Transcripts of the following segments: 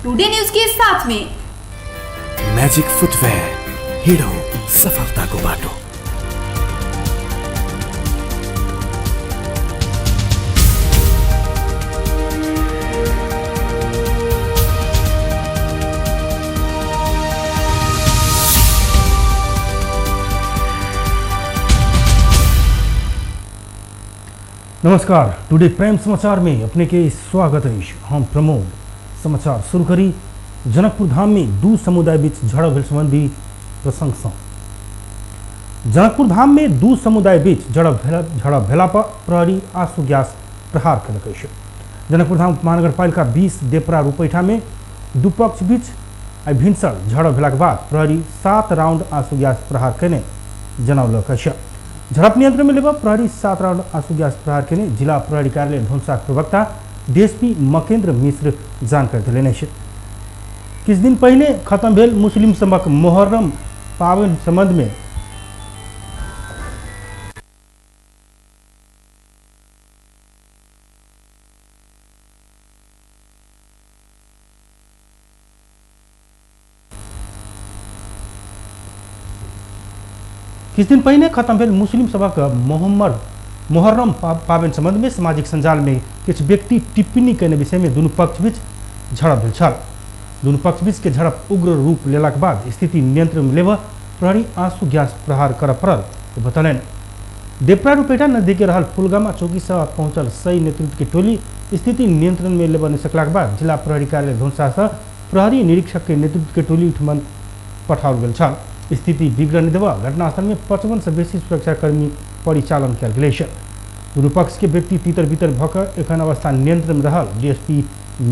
Today news के साथ में। मैजिक फुटवेयर, हिँडौँ सफलताको बाटो। नमस्कार, टुडे प्राइम समाचार में अपने के स्वागत है। हम प्रमोद। समाचार शुरू करी जनकपुर धाम में दू समुदाय बीच झड़प भेल संबंधी प्रसंग सँ। जनकपुर धाम में दू समुदाय बीच झड़प भेला पर प्रहरी आंसू गैस प्रहार केलक अछि। जनकपुर धाम उपमहानगरपालिका 20 देपरा रुपैठा में दू पक्ष बीच आइ भिनसर झड़प भेलाक बाद प्रहरी 7 राउंड आंसू गैस प्रहार केने जनौलक अछि। झड़प नियंत्रण में लेबऽ प्रहरी 7 राउंड आंसू गैस प्रहार केने जिला प्रहरी कार्यालय धनुषाक प्रवक्ता डीएसपी मकेन्द्र मिश्र जानकारी देलनि अछि। किछु दिन पहिने खत्म भेल मुस्लिम सभक मोहर्रम पाबनि संबंध में किछु दिन पहिने खत्म भेल मुस्लिम सभक मोहर्रम पाबनि संबंध में सामाजिक संजाल में किछु व्यक्ति टिप्पणी कयने विषय में दुनू पक्ष बीच झड़प भेल छल। दुनू पक्ष बीच के झड़प उग्र रूप लेलाक बाद स्थिति नियंत्रण में लेबऽ प्रहरी आंसू गैस प्रहार करऽ पड़ल ओ बतौलनि। देवरा रुपेटा नजदीके रहल फुलगामा चौकी से पहुंचल सही नेतृत्व के टोली स्थिति नियंत्रण में लेबऽ नहि सकलाक बाद जिला प्रहरी कार्यालय धनुषा से प्रहरी निरीक्षक के नेतृत्व के टोली ओहिठमन पठाओल गेल छल। स्थिति बिगड़ऽ नहि देबऽ घटनास्थल में 55 से बेसी सुरक्षाकर्मी परिचालन कयल गेल अछि। दुनू पक्ष के व्यक्ति तितर बितर भऽ कऽ एखन अवस्था नियंत्रण में रहल डीएसपी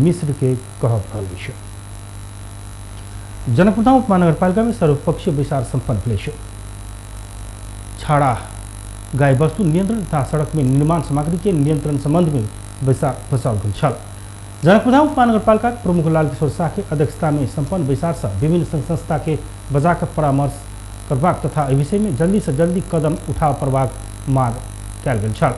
मिश्र के कहब रहल अछि। जनकपुरधाम उपमहानगरपालिका में सर्वपक्षीय बैसार सम्पन्न भेल अछि। छाड़ा गाय वस्तु नियंत्रण तथा सड़क में निर्माण सामग्री के नियंत्रण संबंध में बैसार बसाओल गेल छल। जनकपुरधाम उपमहानगरपालिका प्रमुख लालकिशोर साह के अध्यक्षता में सम्पन्न बैसार से विभिन्न संघ संस्था के बजाकर परामर्श करबाक तथा एहि विषय में जल्दी से जल्दी कदम उठाव पड़बाक मांग कयल गेल छल।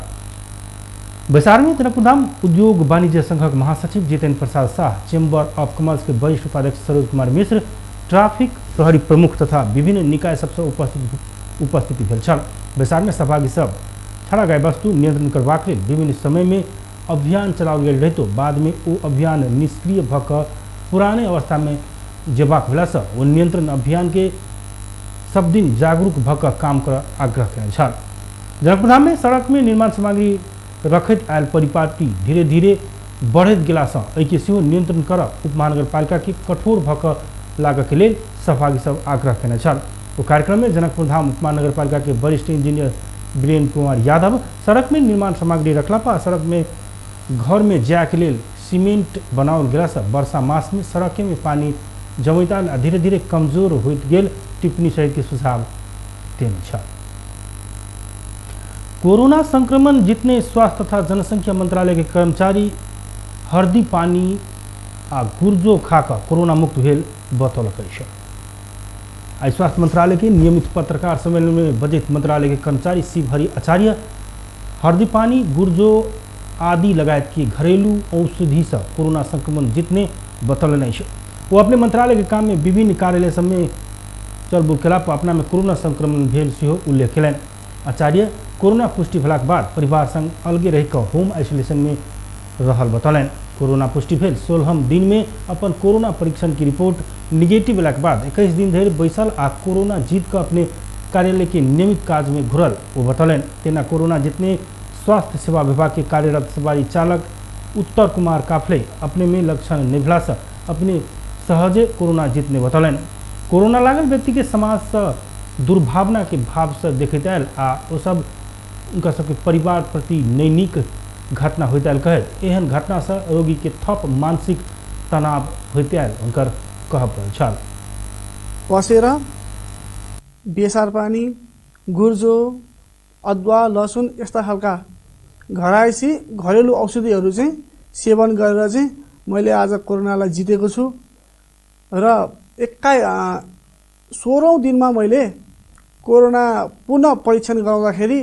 बैसार में जनकपुरधाम उद्योग वाणिज्य संघक महासचिव Jitendra Prasad Sah, chamber of commerce के वरिष्ठ उपाध्यक्ष सरोज कुमार मिश्र, ट्रैफिक प्रहरी प्रमुख तथा विभिन्न निकाय सबसँ उपस्थिति भेल छल। बैसार में सहभागी सब छाड़ा गाय वस्तु नियंत्रण करबाक लेल विभिन्न समय में अभियान चलाओल गेल रहितो बाद में ओ अभियान निष्क्रिय भऽ कऽ पुराने अवस्था में जेबाक भेलासँ ओ नियंत्रण अभियान के सब दिन जागरूक भऽ कऽ काम करऽ आग्रह केने छल। जनकपुरधाम में सड़क में निर्माण सामग्री रखैत आयल परिपाटी धीरे धीरे बढ़ैत गेलासँ एहिके सेहो नियंत्रण करऽ उपमहानगरपालिका के कठोर भऽ कऽ लागऽ के लेल सहभागी सब आग्रह केने छल। ओ कार्यक्रम में जनकपुरधाम उपमहानगरपालिका के वरिष्ठ इंजीनियर वीरेंद्र कुमार यादव सड़क में निर्माण सामग्री रखला पर सड़क में घर में जाय के लेल सीमेंट बनाओल गेलासँ वर्षा मास में सड़के में पानी जमैत आयल आ धीरे धीरे कमजोर होइत गेल टिप्पणी सहित के सुझाव देने छल। कोरोना संक्रमण जितने स्वास्थ्य तथा जनसंख्या मंत्रालय के कर्मचारी हरदी पानी आ गुर्जो खाकर कोरोना मुक्त भेल बतौलक अछि। आइ स्वास्थ्य मंत्रालय के नियमित पत्रकार सम्मेलन में बजैत मंत्रालय के कर्मचारी शिवहरि आचार्य हरदी पानी गुर्जो आदि लगायत के घरेलू औषधि से कोरोना संक्रमण जितने बतौलनि अछि। वो अपने मंत्रालय के काम में विभिन्न कार्यालय सब में चलबुल केला पर अपना में कोरोना संक्रमण भेल सेहो उल्लेख केलनि। आचार्य कोरोना पुष्टि भेलाक बाद परिवार संग अलगे रहि कऽ होम आइसोलेशन में रहल बतौलनि। कोरोना पुष्टि भेल 16म दिन में अपन कोरोना परीक्षण की रिपोर्ट निगेटिव एलाक बाद 21 दिन धरि बैसल आ कोरोना जीत कऽ अपने कार्यालय के नियमित काज में घुरल ओ बतौलनि। तेना कोरोना जितने स्वास्थ्य सेवा विभाग के कार्यरत सवारी चालक उत्तर कुमार काफले अपने में लक्षण नहि भेलासँ अपने सहजे कोरोना जीतने बतौलनि। कोरोना लागल व्यक्ति के समाज से दुर्भावना के भाव से देखैत आयल आ ओ सब उनका सबके परिवार प्रति नहि नीक घटना होइत आयल कहैत एहन घटना से रोगी के थप मानसिक तनाव होइत आयल हुनकर कहब रहल छल। पसेर बेसार पानी गुर्जो अदुवा लसुन यस्ता खालका घरायसी घरेलु औषधिहरू चाहिँ सेवन गरेर चाहिँ मैले आज कोरोनालाई जितेको छु र 16औं दिनमा मैले कोरोना पुनः परीक्षण गराउँदाखेरि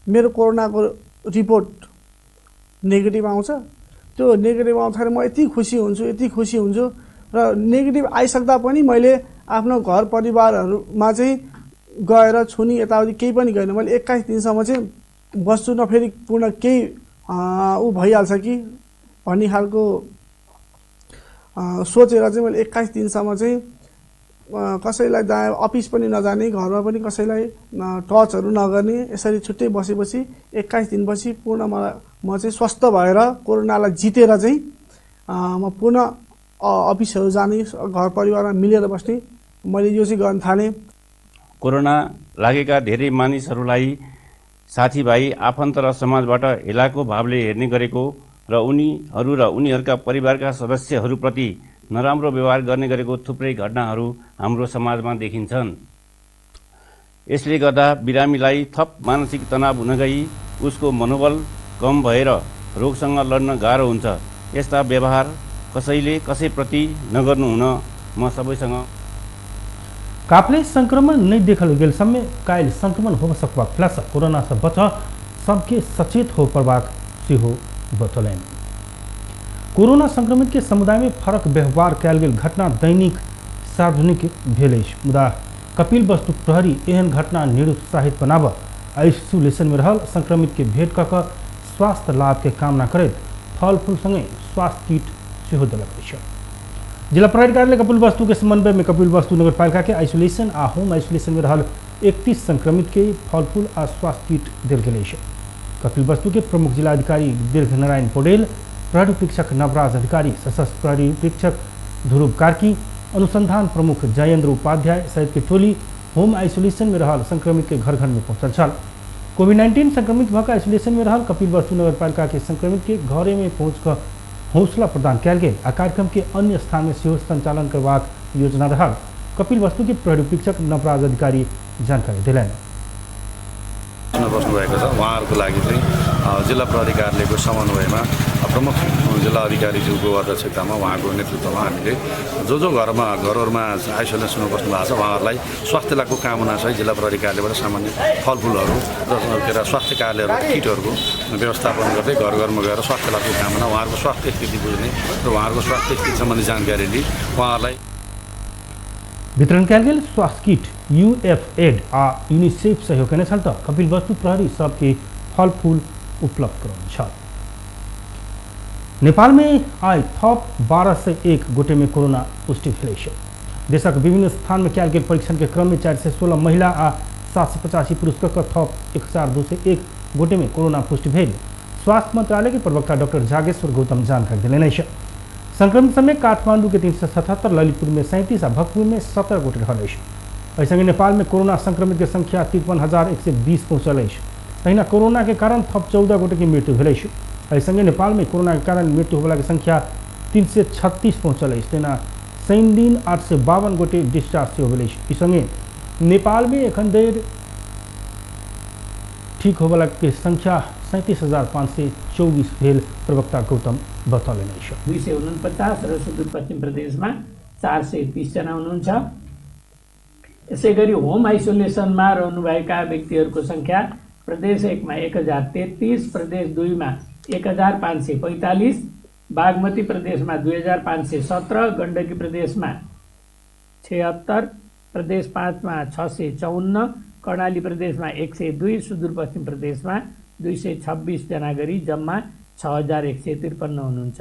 मेरो कोरोनाको रिपोर्ट नेगेटिभ आउँछ। त्यो नेगेटिभ आउँदाखेरि म यति खुसी हुन्छु, यति खुसी हुन्छु। र नेगेटिभ आइसक्दा पनि मैले आफ्नो घर परिवारहरूमा चाहिँ गएर छुनी यताउति केही पनि गएन। मैले 21 दिनसम्म चाहिँ बस्छु, न फेरि पुनः केही ऊ भइहाल्छ कि भन्ने खालको सोचेर चाहिँ मैले 21 दिनसम्म चाहिँ कसैलाई दायाँ अफिस पनि नजाने, घरमा पनि कसैलाई टचहरू नगर्ने, यसरी छुट्टै बसेपछि 21 दिनपछि पूर्ण म चाहिँ स्वस्थ भएर कोरोनालाई जितेर चाहिँ म पुनः अफिसहरू जाने, घर परिवारमा मिलेर बस्ने मैले यो चाहिँ गर्न थालेँ। कोरोना लागेका धेरै मानिसहरूलाई साथीभाइ, आफन्त र समाजबाट हेलाको भावले हेर्ने गरेको र उनीहरू र उनीहरूका परिवारका सदस्यहरूप्रति नराम्रो व्यवहार गर्ने गरेको थुप्रै घटनाहरू हाम्रो समाजमा देखिन्छन्। यसले गर्दा बिरामीलाई थप मानसिक तनाव हुन गई उसको मनोबल कम भएर रोगसँग लड्न गाह्रो हुन्छ। यस्ता व्यवहार कसैले कसैप्रति नगर्नु हुन म सबैसँग। काफले संक्रमण नहीं देखल गेल समय काल्हि संक्रमण होब सकबाक भेलासँ कोरोना से बच सबके सचेत हो पड़बाक सेहो बतौलनि। कोरोना संक्रमित के समुदाय में फरक व्यवहार कयल गेल घटना दैनिक सार्वजनिक भेल अछि, मुदा कपिल वस्तु प्रहरी एहन घटना निरुत्साहित बनाब आइसोलेशन में रहल संक्रमित के भेंट कऽ कऽ स्वास्थ्य लाभ के कामना करैत फल फूल संगे स्वास्थ्य किट सेहो देलक अछि। जिला प्रहरी कार्यालय कपिल वस्तु के समन्वय में कपिल वस्तु नगरपालिका के आइसोलेशन आ होम आइसोलेशन में रहल 31 संक्रमित के फल फूल आ स्वास्थ्य किट देल गेल अछि। कपिल वस्तु के प्रमुख जिलाधिकारी दीर्घ नारायण पौडेल, प्रहरी उपरीक्षक नवराज अधिकारी, सशस्त्र प्रहरी उपरीक्षक ध्रुव कार्की, अनुसंधान प्रमुख जयेंद्र उपाध्याय सहित के टोली होम आइसोलेशन में रहल संक्रमित के घर घर में पहुंचल छल। कोविड-19 संक्रमित भऽ आइसोलेशन में रहल कपिल वस्तु नगरपालिका के संक्रमित के घरे में पहुँच कऽ हौसला प्रदान कयल गेल आ कार्यक्रम के अन्य स्थान में सेहो संचालन करबाक योजना रहल कपिल वस्तु के प्रहरी उपरीक्षक नवराज अधिकारी जानकारी देलनि। बस्नुभएको छ उहाँहरूको लागि चाहिँ जिल्ला प्रहरी कार्यालयको समन्वयमा प्रमुख जिल्ला अधिकारीज्यूको अध्यक्षतामा उहाँको नेतृत्वमा हामीले जो जो घरहरूमा आइसोलेसनमा बस्नु भएको छ उहाँहरूलाई स्वास्थ्य लाभको कामना सहित जिल्ला प्रहरी कार्यालयबाट सामान्य फलफुलहरू र के अरे स्वास्थ्य कार्यालयहरू किटहरूको व्यवस्थापन गर्दै घर घरमा गएर स्वास्थ्य लाभको कामना, उहाँहरूको स्वास्थ्य स्थिति बुझ्ने र उहाँहरूको स्वास्थ्य स्थिति सम्बन्धी जानकारी लिई उहाँहरूलाई वितरण कयल गेल स्वास्थ्य किट यूएफएड आ यूनिसेफ सहयोग केने छल त कपिल वस्तु प्रहरी सबके फलफूल उपलब्ध करौने छल। नेपाल में आइ थप 1201 गोटे में कोरोना पुष्टि भेल अछि। देशक विभिन्न स्थान में कयल गेल परीक्षण के क्रम में 416 महिला आ 785 पुरुष क थप 1201 गोटे में कोरोना पुष्टि भेल स्वास्थ्य मंत्रालय के प्रवक्ता डॉक्टर जागेश्वर गौतम जानकारी देलनि अछि। संक्रमित समय काठमांडू के 377, ललितपुर में 37 आ भक्तपुर में 17 गोटे रहल अछि। एहि संगे नेपाल में कोरोना संक्रमित के संख्या 53,120 पहुंचल अछि। तहिना कोरोना के कारण थप 14 गोटे के मृत्यु भेल अछि। एहि संगे नेपाल में कोरोना के कारण मृत्यु होबला के संख्या 336 पहुंचल अछि। तहिना शनि दिन 852 गोटे डिस्चार्ज सेहो भेल अछि। एहि संगे नेपाल में एखन धरि ठीक होबला के संख्या 37,524 भेल प्रवक्ता गौतम बतौलनि अछि। 249 र सुदूरपश्चिम प्रदेशमा 430 जना हुनुहुन्छ। यसै गरी होम आइसोलेसनमा रहनुभएका व्यक्तिहरूको संख्या प्रदेश 1 मा 1033, प्रदेश 2 मा 1545, बागमती प्रदेशमा 2517, गण्डकी प्रदेशमा 76, प्रदेश 5 मा 654, कर्णाली प्रदेशमा 102, सुदूरपश्चिम प्रदेशमा 226 जना गरी जम्मा 6153 हुनुहुन्छ।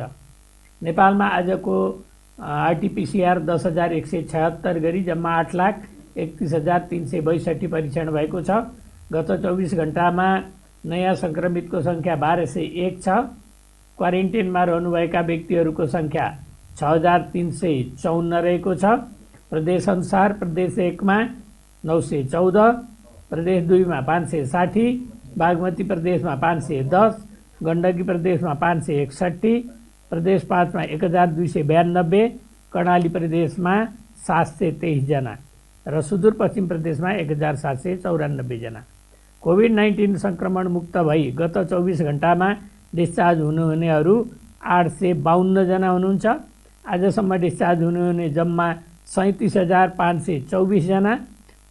नेपालमा आजको आरटीपीसीआर 10,176 गरी जम्मा 8,31,362 परीक्षण भएको छ। गत 24 घण्टामा नयाँ संक्रमितको संख्या 1201 छ। क्वारेन्टाइनमा रहनुभएका व्यक्तिहरूको संख्या 6354 रहेको छ। प्रदेश अनुसार प्रदेश 1 मा 914, प्रदेश 2 मा 560, बागमती प्रदेशमा 510, गण्डकी प्रदेशमा 561, प्रदेश 5 मा 1292, कर्णाली प्रदेशमा 723 जना र सुदूरपश्चिम प्रदेशमा 1794 जना। कोभिड-19 संक्रमण मुक्त भई गत 24 घण्टामा डिस्चार्ज हुनुहुनेहरू 852 जना हुनुहुन्छ। आजसम्म डिस्चार्ज हुनुहुने जम्मा 37,524 जना।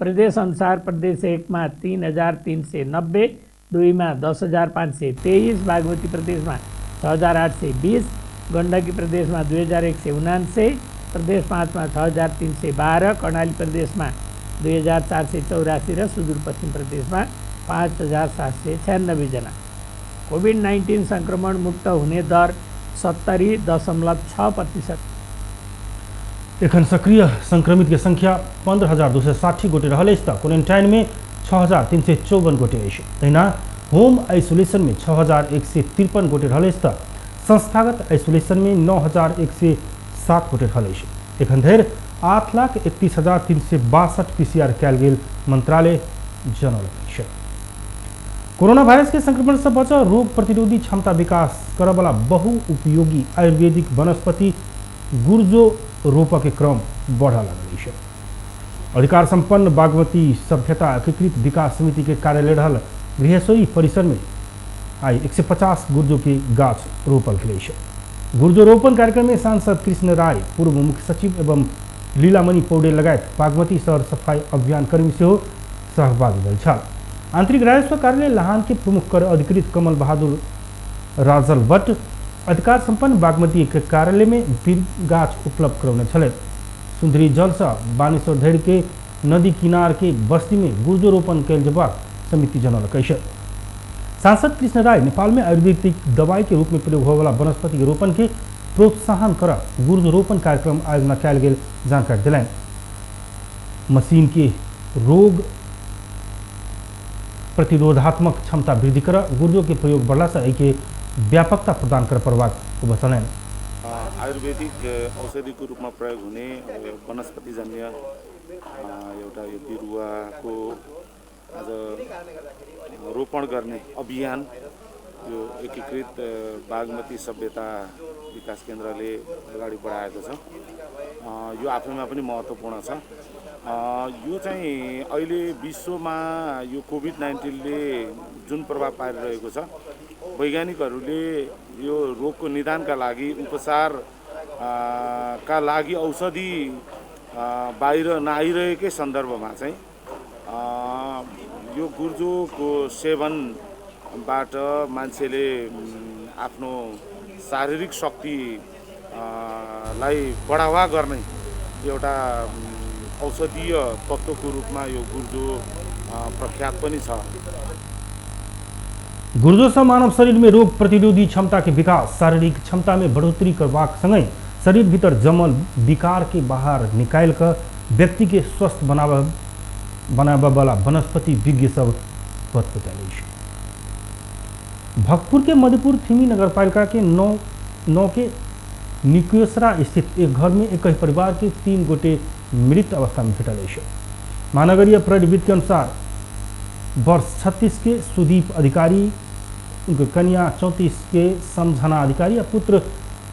प्रदेश अनुसार प्रदेश 1 मा 3,390, 2 मा 10,523, बागमती प्रदेशमा 6,820, गण्डकी प्रदेशमा 2,179, प्रदेश 5 मा 6,312, कर्णाली प्रदेशमा 2,484 र सुदूरपश्चिम प्रदेशमा 5,796 जना। कोभिड-19 संक्रमण मुक्त हुने दर 70.6%। एखन सक्रिय संक्रमित के संख्या 15,260 गोटे रहल अछि त क्वारेंटाइन में 6,354 गोटे अछि। तहिना होम आइसोलेशन में 6,153 गोटे रहल अछि त संस्थागत आइसोलेशन में 9,107 गोटे रहल अछि। एखन धरि 8,31,362 पीसीआर कयल गेल मंत्रालय जनौलक अछि। कोरोना वायरस के संक्रमण से बचऽ रोग प्रतिरोधी क्षमता विकास करऽवला बहुउपयोगी आयुर्वेदिक वनस्पति गुर्जो रोपऽ के क्रम बढ़ऽ लागल अछि। अधिकार संपन्न बागमती सभ्यता एकीकृत विकास समिति के कार्यालय रहल गृहेश्वरी परिसर में आई 150 गुर्जो के गाछ रोपल गेल अछि। गुर्जो रोपण कार्यक्रम में सांसद कृष्ण राय, पूर्व मुख्य सचिव एवं लीलामणि पौडेल लगायत बागमती शहर सफाई अभियान कर्मी सेहो सहभागी भेल छल। आंतरिक राजस्व कार्यालय लहान के प्रमुख कर अधिकृत कमल बहादुर राजल भट्ट अधिकार संपन्न बागमती के कार्यालय में गाछ उपलब्ध करौने छलै। सुंदरी जल से बानेश्वर धरि के नदी किनार के बस्ती में गुर्जो रोपण कयल जेबाक समिति जनौलक अछि। सांसद कृष्ण राय नेपाल में आयुर्वेदिक दवाई के रूप में प्रयोग होयवला वनस्पति के रोपण के प्रोत्साहन कर गुर्जो रोपण कार्यक्रम आयोजना कयल गेल जानकारी देलनि। मशीन के रोग प्रतिरोधात्मक क्षमता वृद्धि कर गुर्जो के प्रयोग बढ़ला से एहिके व्यापकता प्रदान कर पड़बाक ओ बतौलनि। आयुर्वेदिक औषधिको रूपमा प्रयोग हुने वनस्पतिजन्य एउटा यो बिरुवाको आज रोपण गर्ने अभियान यो एकीकृत बागमती सभ्यता विकास केन्द्रले अगाडि बढाएको छ। यो आफैमा पनि महत्त्वपूर्ण छ। यो चाहिँ अहिले विश्वमा यो कोभिड-19ले जुन प्रभाव पारिरहेको छ, वैज्ञानिकहरूले यो रोगको निदानका लागि उपचार का लागि औषधि बाहिर नआइरहेकै सन्दर्भमा चाहिँ यो गुर्जोको सेवनबाट मान्छेले आफ्नो शारीरिक शक्ति लाई बढावा गर्ने एउटा औषधीय तत्त्वको रूपमा यो गुर्जो प्रख्यात पनि छ। गुर्जो से मानव शरीर में रोग प्रतिरोधी क्षमता के विकास, शारीरिक क्षमता में बढ़ोतरी करबाक संगहि शरीर भीतर जमल विकार के बाहर निकालि कऽ व्यक्ति के स्वस्थ बनाबऽ वाला वनस्पति विज्ञ सब बतौलनि अछि। भक्तपुर के मधुपुर थिमी नगरपालिका के 9 के निकेसरा स्थित एक घर में एक ही परिवार के 3 गोटे मृत अवस्था में भेटल अछि। महानगरीय प्रहरी के अनुसार वर्ष 36 के सुदीप अधिकारी, उनके कन्या 34 के समझना अधिकारी आ पुत्र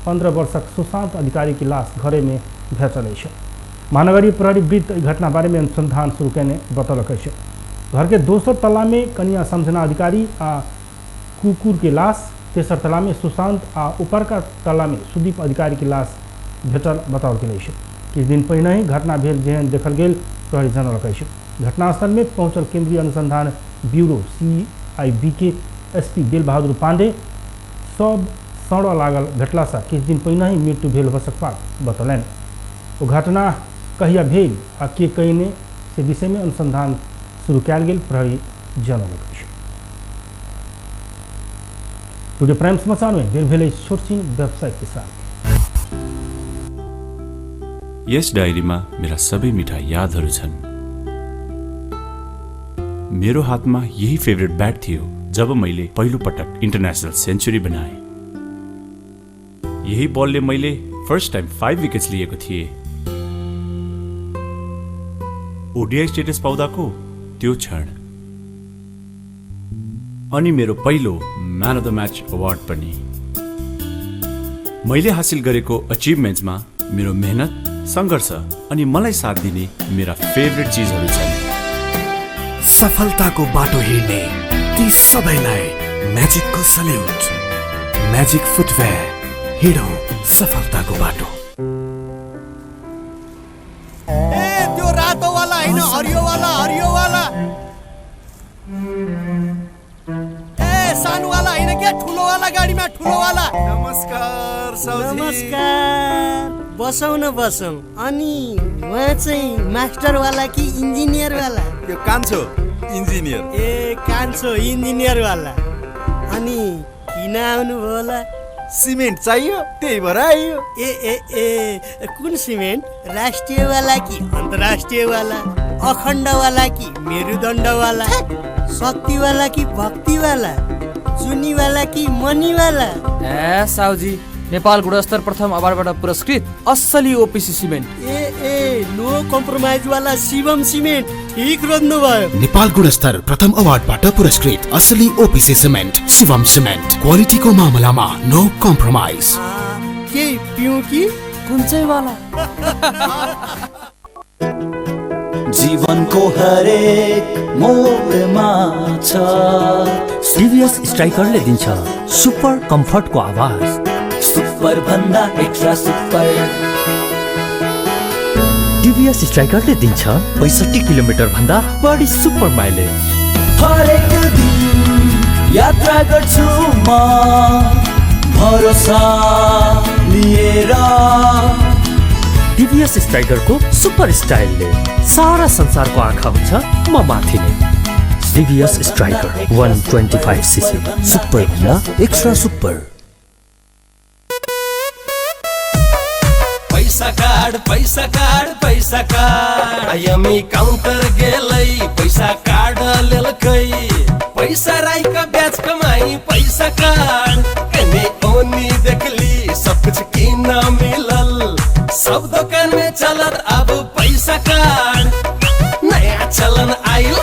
15 वर्षक सुशांत अधिकारी की लाश घरे में भेटल अछि। महानगरीय प्रहरी वृत्त एहि घटना बारे में अनुसंधान शुरू कयने बतौलक अछि। घर के दोसर तला में कन्या समझना अधिकारी आ कुकुर के लाश, तेसर तला में सुशांत आ ऊपरका तला में सुदीप अधिकारी की लाश भेटल बताओल गेल अछि। किछु दिन पहिने ही घटना भेल जेहन देखल गेल प्रहरी जनौलक अछि। घटनास्थल में पहुंचल केंद्रीय अनुसंधान ब्यूरो सीआईबी के एसपी बेलबहादुर पांडे सब सड़ऽ लागल भेटला से किछु दिन पहिने ही मृत्यु भेल हो सकबाक बतौलनि। ओ घटना कहिया भेल आ के कयने से विषय में अनुसंधान शुरू कयल गेल प्रहरी जनौलक अछि। टुडे प्राइम समाचार में बेर भेल अछि छोटछिन व्यवसाय के साथ। यस डायरीमा मेरा सबै मिठा यादहरू छन्। मेरो हातमा यही फेभरेट ब्याट थियो जब मैले पहिलो पटक इन्टरनेसनल सेन्चुरी बनाएँ। यही बलले मैले फर्स्ट टाइम 5 विकेट्स लिएको थिएँ। ओडिआई स्टेटस पाउँदाको त्यो क्षण अनि मेरो पहिलो man of the match award पनि। मैले हासिल गरेको अचिभमेन्ट्समा मेरो मेहनत, सङ्घर्ष अनि मलाई साथ दिने मेरा फेभरेट चिजहरू छन्। सफलताको बाटो हिँड्ने ती सबैलाई म्याजिकको सल्युट। म्याजिक फुटवेयर, हिँडौँ सफलताको बाटो। ए त्यो रातो वाला हैन, हरियो वाला, हरियो वाला। ए सानो वाला हैन के ठुलो वाला गाडीमा, ठुलो वाला। नमस्कार साउजी। नमस्कार, बसौँ न बसौँ। अनि उहाँ चाहिँ मास्टर वाला कि इन्जिनियर वाला? यो कान्छो इन्जिनियर। ए कान्छो इन्जिनियर वाला। अनि किन आउनुभयो होला? सिमेन्ट चाहियो, त्यही भएर आइयो। ए ए ए कुन सिमेन्ट? राष्ट्रियवाला कि अन्तर्राष्ट्रियवाला? अखण्डवाला कि मेरुदण्डवाला? शक्तिवाला कि भक्तिवाला? चुनीवाला कि मनीवाला? ए साउजी, नेपाल गुणस्तर प्रथम अवार्डबाट पुरस्कृत असली ओपिसी सिमेन्ट। ए ए नो कम्प्रोमाइज वाला शिवम सिमेन्ट, ठीक रोज्नु भयो। नेपाल गुणस्तर प्रथम अवार्डबाट पुरस्कृत असली ओपिसी सिमेन्ट शिवम सिमेन्ट, क्वालिटीको मामलामा नो कम्प्रोमाइज। के पिउँ कि कुन चाहिँ वाला? जीवनको हरेक मोडमा छ सिरियस स्ट्राइकरले दिन्छ सुपर कम्फर्टको आवाज, सुपर भन्दा एक्स्ट्रा सुपर। टिभीएस स्ट्राइकरले दिन्छ 65 किलोमिटर भन्दा बढी सुपर माइलेज। हरेक दिन यात्रा गर्छु म भरोसा लिएर। टिभीएस स्ट्राइकरको सुपर स्टाइलले सारा संसारको आँखा हुन्छ म माथि नै। टिभीएस स्ट्राइकर 125 सीसी, सुपर भन्दा एक्स्ट्रा सुपर। पैसा कार्ड, पैसा कार्ड, पैसा कार्ड। आइएमई काउंटर गेलै, पैसा कार्ड लेलकै। पैसा राइका ब्याज कमाई, पैसा कार्ड। कने ओनी देखली सब कुछ किन मिलल, सब दुकान में चलत अब पैसा कार्ड। नया चलन आइल,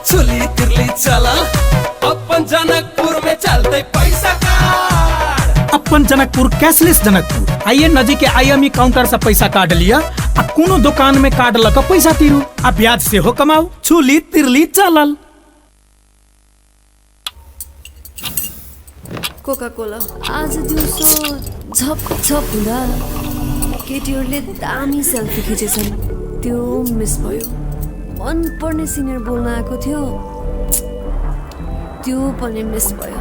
चुली तिरली चलल, अपन जनकपुर में चलते पैसा कार्ड। अपन जनकपुर कैशलेस जनकपुर। आइए नजीक के आईएमई काउंटर से पैसा कार्ड लिया आ कोनो दुकान में कार्ड लक पैसा तिरू आ ब्याज से हो कमाओ। चुली तिरली चलल। कोका कोला आज दिउँसो झप झप हुँदा केटीहरूले दामी सेल्फी खिचेछन्, त्यो मिस भयो। मनपर्ने सिनियर बोल्न आएको थियो, त्यो पनि मिस भयो।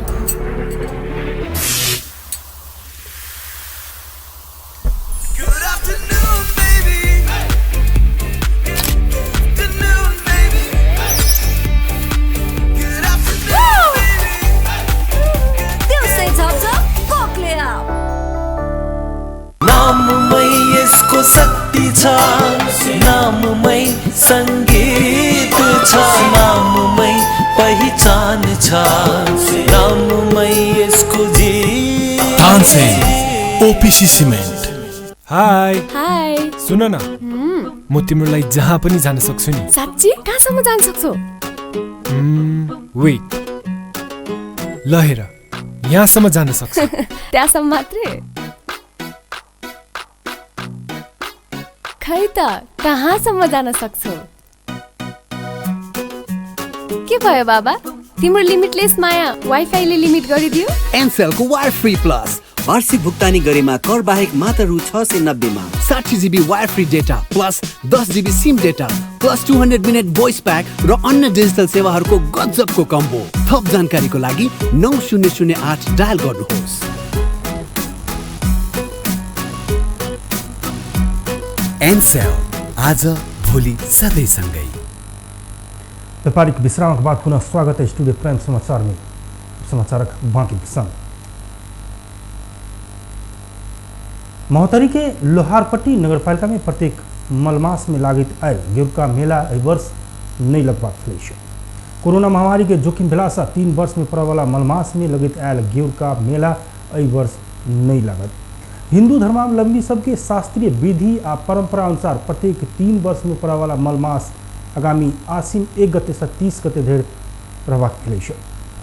नाममै यसको शक्ति छ, नाममै संगीत छ, नाममै पहिचान छ, नाममै यसको जीत। Tansen OPC cement. Hi hi, सुन न, म तिमीलाई जहाँ पनि जान सक्छु नि। साँच्ची? कहाँसम्म जान सक्छौ? वेट, ल हेर, यहाँसम्म जान सक्छु। त्यहाँसम्म मात्रै? खै त कहाँसम्म जान सक्छौ? के भयो बाबा, तिम्रो लिमिटलेस माया वाइफाईले लिमिट गरिदियो? एनसेलको वायर फ्री प्लस वार्षिक भुक्तानी गरेमा कर बाहेक मात्र रु 690 मा 60 GB wire free data plus 10 GB SIM data plus 200 minute voice pack र अन्य डिजिटल सेवाहरूको गजबको कम्बो। थप जानकारीको लागि 9008 डायल गर्नुहोस्। एनसेल, आज भोलि सधैँ सँगै। व्यापारिक विश्रामको बाद पुनः स्वागत है स्टूडियो प्राइम समाचार में। समाचारक बाँकी संग महोत्तरी के लोहारपट्टी नगरपालिका में प्रत्येक मलमास में लागत आयल गेरुका मेला एहि वर्ष नहीं लगबाक छलै। कोरोना महामारी के जोखिम भेलासँ 3 वर्ष में पड़यवला मलमास में लगैत आयल गेरुका मेला एहि वर्ष नहीं लागत। हिंदू धर्मावलंबी सबके शास्त्रीय विधि आ परंपरा अनुसार प्रत्येक 3 वर्ष में पड़यवला मलमास आगामी आश्विन 1 गते से 30 गते धरि रहबाक छलै।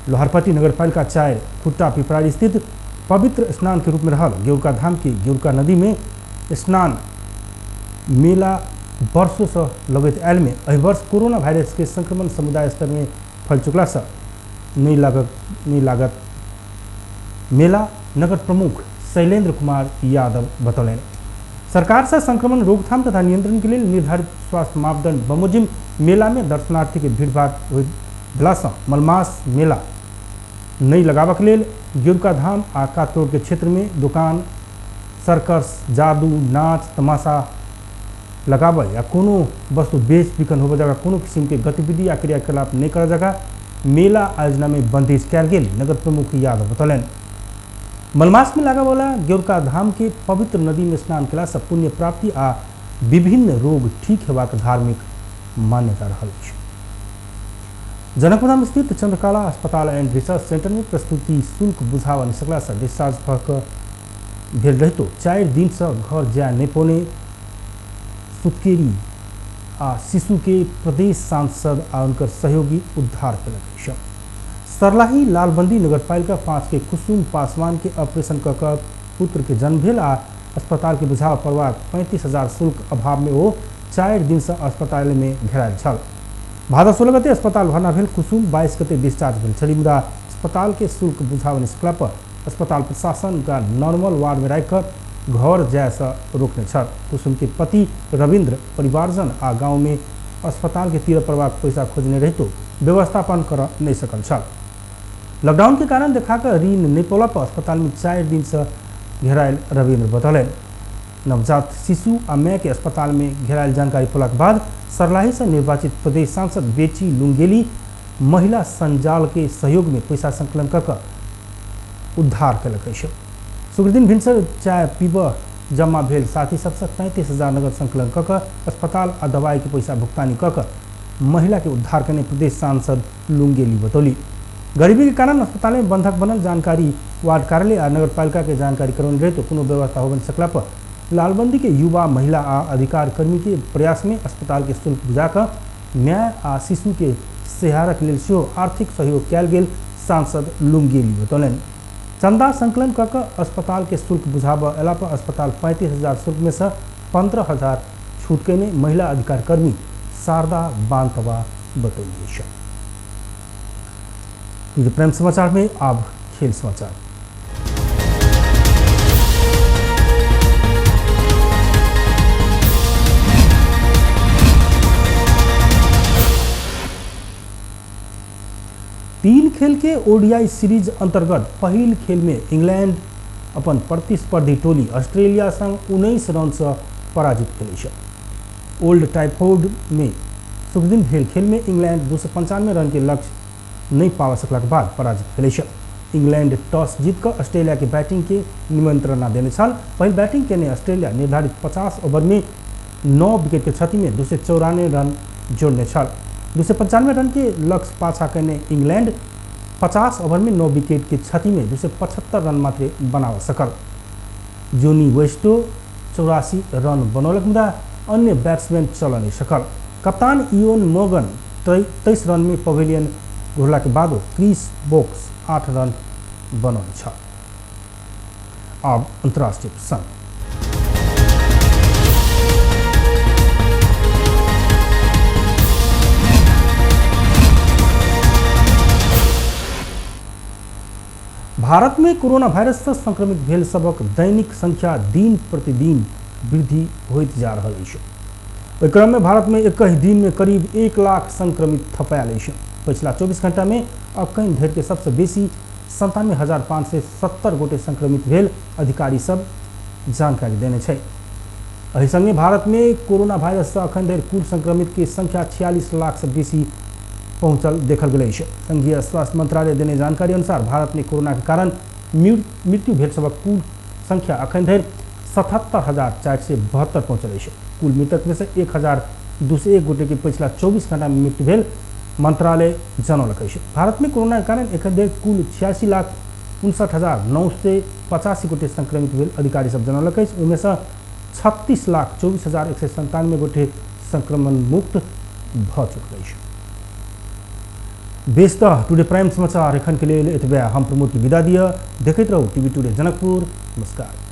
लोहारपट्टी नगरपालिका 4 खुट्टा पिपरारी स्थित पवित्र स्नान के रूप में रहल गेरुका धाम के गेरुका नदी में स्नान मेला वर्षों से लगैत आयल में एहि वर्ष कोरोना वायरस के संक्रमण समुदाय स्तर में फैल चुकला से नहीं लागत मेला नगर प्रमुख शैलेंद्र कुमार यादव बतौलनि। सरकार से संक्रमण रोकथाम तथा नियंत्रण के लिए निर्धारित स्वास्थ्य मापदंड बमोजिम मेला में दर्शनार्थी के भीड़भाड़ भेलासँ मलमास मेला नहि लगाबक लेल गेरुका धाम आ कातरोड के क्षेत्र में दुकान, सर्कस, जादू, नाच, तमाशा लगाबय या कोनो वस्तु बेच बिकन होबय जगह कोनो किसिम के गतिविधि या क्रियाकलाप नहीं कर जगह मेला आयोजना में बंदिश कयल गेल नगर प्रमुख यादव बतौलनि। मलमास में लागय वाला गेरुका धाम के पवित्र नदी में स्नान कयला सँ पुण्य प्राप्ति आ विभिन्न रोग ठीक हेबाक धार्मिक मान्यता रहल अछि। जनकपुरधाम स्थित चंद्रकला अस्पताल एंड रिसर्च सेंटर में प्रस्तुति शुल्क बुझाबऽ नहि सकला सँ डिस्चार्ज भऽ कऽ भेल रहितो 4 दिन सँ घर जाय नहि पौने सुतकेरी आ शिशु के प्रदेश सांसद आ उनकर सहयोगी उद्धार कयलक अछि। सरलाही लालबंदी नगरपालिका 5 के कुसुम पासवान के ऑपरेशन कऽ कऽ पुत्र के जन्म भेल आ अस्पताल के बुझाव पड़बाक 35,000 शुल्क अभाव में ओ 4 दिन से अस्पताल में घेरायल छल। भादव 16 गते अस्पताल भर्ना भेल कुसुम 22 गते डिस्चार्ज भेल छली, मुदा अस्पताल के शुल्क बुझाव नहि सकला पर अस्पताल प्रशासन उनका नॉर्मल वार्ड में राखि घर जाय से रोकने छल। कुसुम के पति रविन्द्र परिवारजन आ गाँव में अस्पताल के तीर पड़बाक पैसा खोजने रहितो व्यवस्थापन कर नहीं सकल छल। लॉकडाउन के कारण देखाकर ऋण नहीं पौला पर अस्पताल में 4 दिन से घेरायल रविन्द्र बतौलनि। नवजात शिशु आ माय के अस्पताल में घेरायल जानकारी पौलाक बाद सरलाही से निर्वाचित प्रदेश सांसद बेची लुंगेली महिला संजाल के सहयोग में पैसा संकलन कऽ उद्धार कयलक अछि। शुक्रदिन भिनसर चाय पीब जमा भेल साथी सबसँ 35,000 नगद संकलन कऽ अस्पताल आ दवाई के पैसा भुगतानी कऽ महिला के उद्धार करने प्रदेश सांसद लुंगेली बतौली। गरीबी के कारण अस्पताल में बंधक बनल जानकारी वार्ड कार्यालय आ नगरपालिका के जानकारी करौने रहे तो कोनो व्यवस्था हो सकला पर लालबंदी के युवा महिला आ अधिकार कर्मी के प्रयास में अस्पताल के शुल्क बुझाकर न्याय आ शिशु के सहारक लेल सेहो आर्थिक सहयोग कयल गेल सांसद लुंगेली बतौलनि। चंदा संकलन कऽ कऽ अस्पताल के शुल्क बुझाबऽ अयला पर अस्पताल 35,000 शुल्क में से 15,000 छूट कयने महिला अधिकार कर्मी शारदा बांतवा बतौली अछि। प्रेम समाचार में अब खेल समाचार। तीन खेल के ओडीआई सीरीज अंतर्गत पहिल खेल में इंग्लैंड अपन प्रतिस्पर्धी टोली ऑस्ट्रेलिया संग 19 रन से पराजित भेल अछि। ओल्ड ट्रैफोर्ड में शुक्रदिन भेल खेल में इंग्लैंड 295 रन के लक्ष्य नहीं पावा सकलाक बाद पराजित भेल अछि। इंग्लैंड टॉस जीतकर ऑस्ट्रेलिया के बैटिंग के निमंत्रणा देने छल। पहिल बैटिंग केने ऑस्ट्रेलिया निर्धारित 50 ओवर में 9 विकेट के क्षति में 294 रन जोड़ने छल। 295 रन के लक्ष्य पाछा केने इंग्लैंड 50 ओवर में 9 विकेट के क्षति में 275 रन मात्र बना सकल। जोनी वेस्टो 84 रन बनौलक मुदा अन्य बैट्समैन चल नहीं सकल। कप्तान इयोन मोर्गन 23 रन में पवेलियन घुरला के बादो क्रिस बॉक्स 8 रन बनौने छल। अब अंतर्राष्ट्रीय प्रसंग। भारत में कोरोना वायरस से संक्रमित भेल सबक दैनिक संख्या दिन प्रतिदिन वृद्धि होइत जा रहल अछि। ओहि क्रम में भारत में एक ही दिन में करीब 1 लाख संक्रमित थपायल अछि। पिछला 24 घंटा में अखन धरि के सबसे बेसी 97,570 गोटे संक्रमित भेल अधिकारी सब जानकारी देने छै। एहि संगे भारत में कोरोना वायरस से अखन धरि कुल संक्रमित के संख्या 46 लाख से बेसी पहुंचल देखल गेल अछि। संघीय स्वास्थ्य मंत्रालय देने जानकारी अनुसार भारत में कोरोना के कारण मृत्यु भेल सबक कुल संख्या अखन धरि 77,472 पहुंचल अछि। कुल मृतक में से 1,201 गोटे के पिछला 24 घंटा में मृत्यु भेल मंत्रालय जनौलक अछि। भारत में कोरोना के कारण एखन धरि कुल 86,59,985 गोटे संक्रमित भेल अधिकारी सब जनौलक अछि। ओहिमे से 36,24,197 गोटे संक्रमण मुक्त भऽ चुकल अछि। बेस तऽ टुडे प्राइम समाचार एखन के लेल एतबे। हम प्रमोद के विदा दिअ। देखैत रहू टीवी टुडे जनकपुर। नमस्कार।